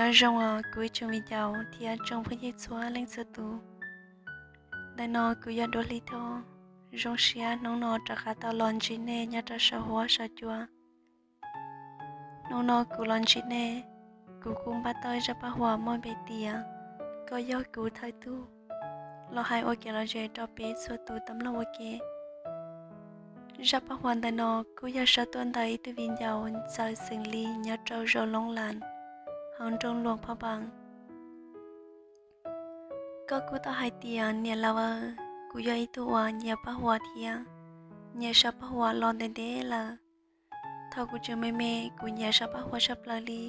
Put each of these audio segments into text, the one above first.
Nyob zoo os kuv ib tsoom viv ncaus thiab tsoom phooj ywg txhua leej txhua tus. Ntawm no kuv yog Dua Hli Thoj. Zoo siab hnub no rov qab tau los ntsib nej nyob rau saum huab saum cua. Hnub no kuv los ntsib nej, kuv kuj npaj tau zaj paj huam muaj npe tias Koj Yog Kuv Thawj Tug los hais ua kev lom zem rau peb txhua tus tau mloog ua ke. Zaj paj huam ntawm no kuj yog sau tuaj ntawm ib tug viv ncaus Ntxawm xeem Lis nyob rau zos Loob Las, hauv nroog Luam Phaj Npas. Koj kuj tau hais tias, niam laus aw, kuv yog ib tug uas nyiam paj huam thiab nyiam sau paj huam los ntev ntev lawm. Thaum kuv tseem me me kuv nyiam sau paj huam tshaj plaws li.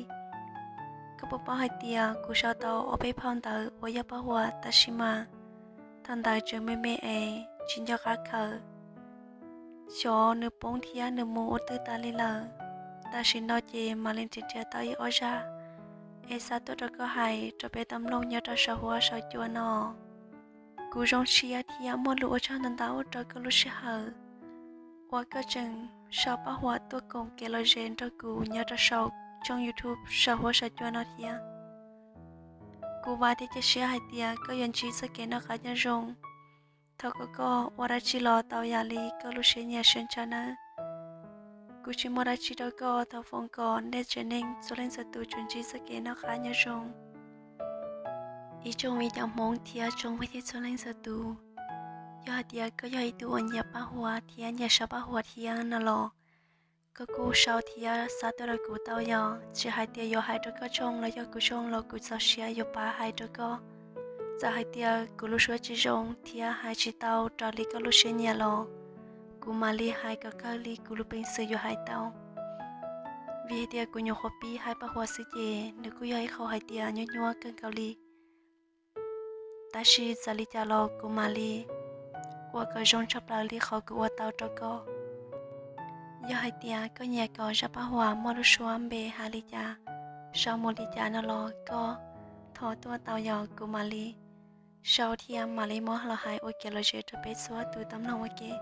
Koj puas paub hais tias kuv sau tau ob peb phau ntawv uas yog paj huam tab sis mas thaum ntawd tseem me me es tsis nco qab khaws. Xyov nws poob thiab nws mus ua twg tas li lawm. Tam sim no ces mam li nrhiav nrhiav tau ib ob zaj es xa tuaj rau koj hais rau peb tau mloog nyob rau saum huab saum cua no. Kuv zoo siab thiab muaj lus ua tsaug ntau ntau rau koj lub sij hawm uas koj tseem sau paj huam tuaj koom kev lom zem nrog kuv nyob rau saum tshooj YouTube saum huab saum cua no thiab. Kuv vam thiab cia siab hais tias koj yuav ntsib txoj kev noj qab nyob zoo. Thov kom koj ua dab tsi los tau yam li koj lub siab nyiam siab ntshaw nawb. Kuv tsis muaj dab tsi rau koj, thov foom kom nej tsev neeg txhua leej txhua tus tsuas ntsib txoj kev noj qab nyob zoo. Ib tsoom viv ncaus Hmoob thiab tsoom phooj ywg txhua leej txhua tus, yog hais tias koj yog ib tug uas nyiam paj huam thiab nyiam sau paj huam thiab no los koj kuj sau thiab xa tuaj rau kuv tau yom. Tsis hais tias yuav hais rau koj tshooj los yog kuv tshooj los kuv txaus siab yuav pab hais rau koj. Txawm hais tias kuv lus suab tsis zoo thiab hais tsis tau raws li koj lub siab nyiam los kuv mam li hais kom kawg li kuv lub peev xwm yuav hais tau. Vim hais tias kuv nyuam qhuav pib hais paj huam xwb ces nws kuj yog ib qho hais tias nyuaj nyuaj kawg nkaus li. Tab sis txawm li cas los kuv mam li ua kom zoo tshaj plaws li qhov kuv ua tau rau koj. Yog hais tias koj nyiam kom zaj paj huam muaj lub suab npe hais li cas, sau mus li cas no los koj thov tuaj tau yom, kuv mam li sau thiab mam li muab los hais ua kev lom zem rau peb txhua tus tau mloog ua ke.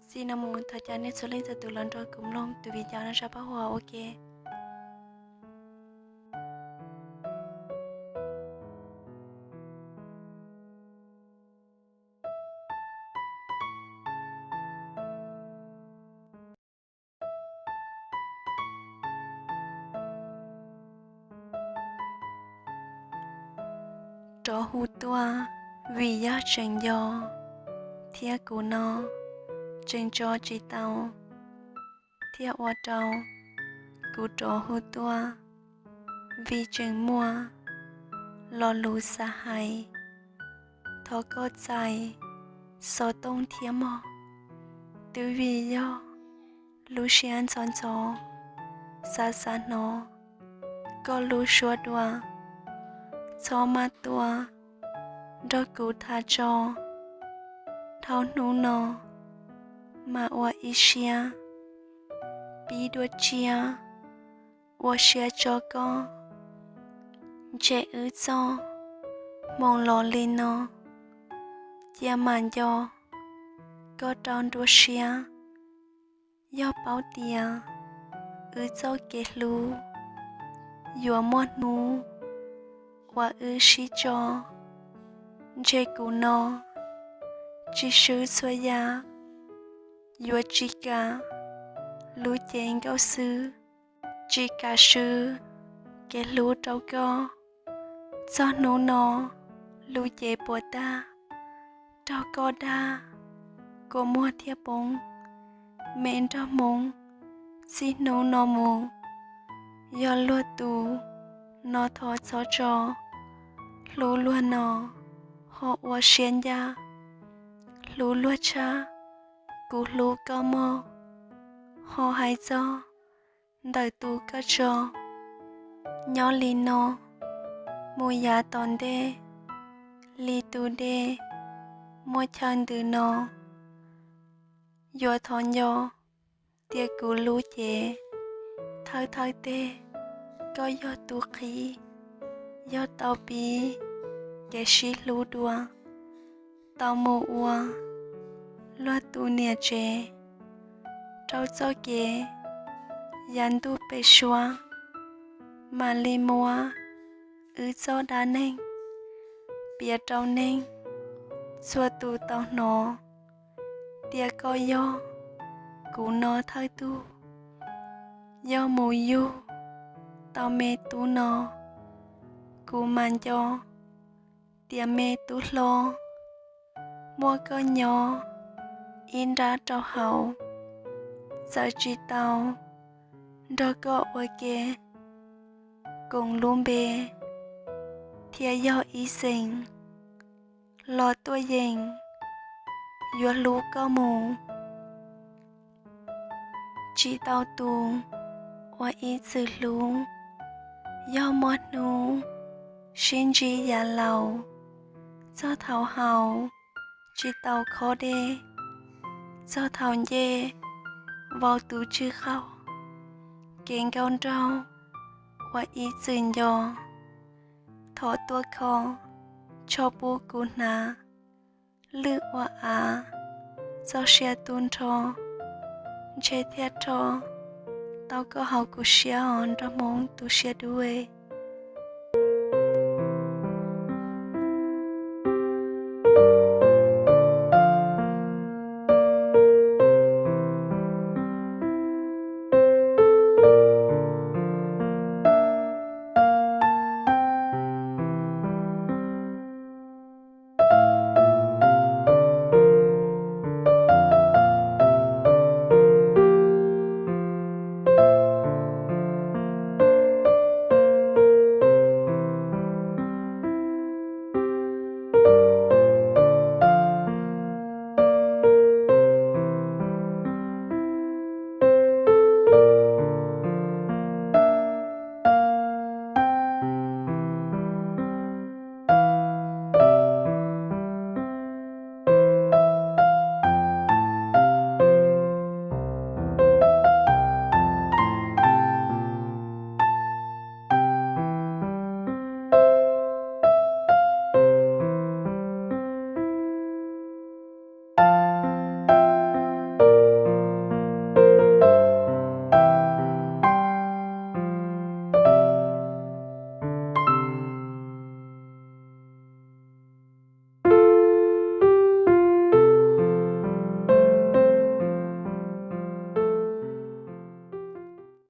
Txij no mus thov caw nej txhua leej txhua tus los nrog kuv mloog tus viv ncaus no zaj paj huam ua ke. Rov hu tuaj, vim yog tseem yog, thiab kuv no tseem tso tsis tau, thiaj ua rau kuv rov hu tuaj, vim tseem muaj lo lus xav hais. Thov koj txais xov tooj thiab mog, twb vim yog lub siab ntxhov ntxhov, xav xav hnov koj lub suab dua. Txhob maj tua nrog kuv tham tso, dhau hnub no mam ua ib siab pib dua tsiab ua siab tso koj. Ntshe wb txoj hmoo los li no, cia mam nco koj rau nruab siab. Yog paub tias wb txoj kev hlub yuav muaj hnub uas wb sib tso, ntshe kuv no tsis swb txhua yam, yuav tsis kam lub cev nkauj xwb, tsis kam swb kev hlub rau koj. Txog hnub no lub cev puas tag, raug koj dag, kua muag thiaj poob, me nrog hmoov, txij hnub no mus, yog luag tus no thov txhob tso, hlub luag no ho ua siab ncaj, hlub luag tshaj, kuv hlub koj mog, ho hais txog ntawm tus koj tso. Nyob li no mus yav tom ntej, li tus dej muaj chaw ntws no, yuav thov nco tias kuv lub cev thawj thawj teg, koj yog tus qhib, yog tau pib kev sib hlub dua, tau mus ua luag tus niam tsev rau txoj kev yav ntuj pem suab. Mam li muab wb txoj dab neeg piav rau neeg txhua tus tau hnov, tias koj yog kuv no thawj tug. Yog mus yug tau me tub no, kuv mam nco tias me tub hlob, muaj koj nyob ib nrab rau hauv, txawm tsis tau nrog koj ua ke koom lub npe thiab yog ib xeem, los tuaj yeem yuav hlub koj mus. Tsis tau tus uas ib txwm hlub, yog muaj hnub sib ntsib yav laus, txog thaum haus tsis tau khob dej, txog thaum nce vau tus tswj qaug, kev nkauj nraug uas ib txwm nco, thov tuaj kho tsho pub kuv hnav, lwj ua av txoj sia tu nrho, ntshe thiaj rho tau koj hauv kuv siab os nraug Hmoob tu siab dub.